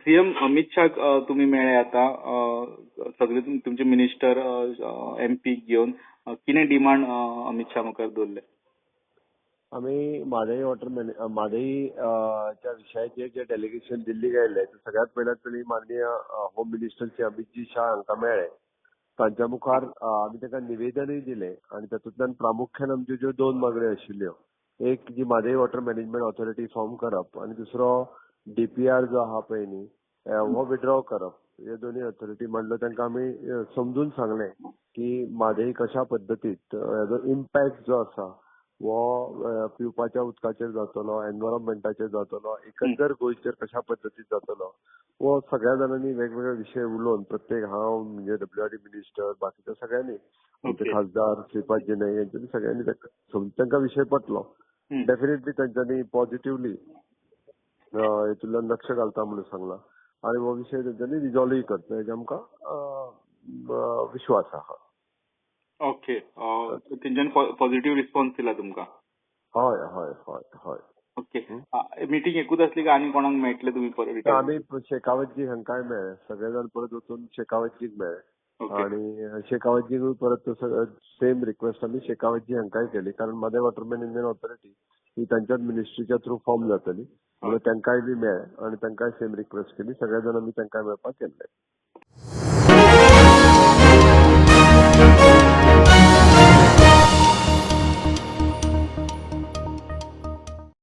CM Amit Shah तुमी मेळ्ळे आतां, सगळे तुमचे मिनिस्टर एमपी घेवन कितें डिमांड अमित शाह मुखार दवरले? आमी म्हादई वॉटर म्हादई च्या विशयाचेर जे डेलिगेशन दिल्लीक आयिल्लें ते सगळ्यात पयल्यात पयलीं माननीय होम मिनिस्टर श्री अमितजी शाह हांकां मेळ्ळे. तांच्या मुखार आमी तांकां निवेदनूय दिलें आनी तातूंतल्यान प्रामुख्यान आमच्यो ज्यो दोन मागण्यो आशिल्ल्यो, एक जी Mhadei water management authority form करप आनी दुसरो डीपीआर जो आहा पळय न्ही हो विड्रॉ करप. ह्यो दोनूय ऑथॉरिटी मांडल्यो. तांकां आमी समजून सांगलें की म्हादई कशा पद्दतीत हेजो इम्पॅक्ट जो आसा हो पिवपाच्या उदकाचेर जातलो, एनवायरमेंटाचेर जातलो, एकंदर गोंयचेर कशा पद्दतीन जातलो हो सगळ्या जाणांनी वेगवेगळे विशय उलोवन प्रत्येक हांव म्हणजे डब्ल्यूआरडी मिनिस्टर बाकीच्या सगळ्यांनी आमचे खासदार श्रीपादजी नायक यांच्यानी सगळ्यांनी तांकां विशय पटलो. डेफिनेटली तांच्यांनी पॉझिटिव्हली हेतूंतल्यान लक्ष घालता म्हणून सांगलां आनी हो विशय तांच्यांनी रिजॉल्वूय करतले हेजे आमकां विश्वास आहा. ओके, तेंच्यानी पॉझिटिव्ह रिस्पॉन्स दिला तुमकां? हय हय हय हय. ओके, मिटींग एकूच आसली काय आनी कोणाक मेळटले तुमी परत? आमी शेखावतजी हांकांय मेळ्ळे, सगळे जाण परत वचून शेखावतजीक मेळ्ळे आनी शेखावतजीकूय परत सेम रिक्वेस्ट आमी शेखावतजी हांकांय केली, कारण म्हादय वॉटर मॅनेजमेंट ऑथॉरिटी ही तांच्याच मिनिस्ट्रीच्या थ्रू फॉर्म जातली म्हणून तांकांय बी मेळ्ळे आनी तांकांय सेम रिक्वेस्ट केली. सगळे जाण आमी तांकां मेळपाक गेल्ले.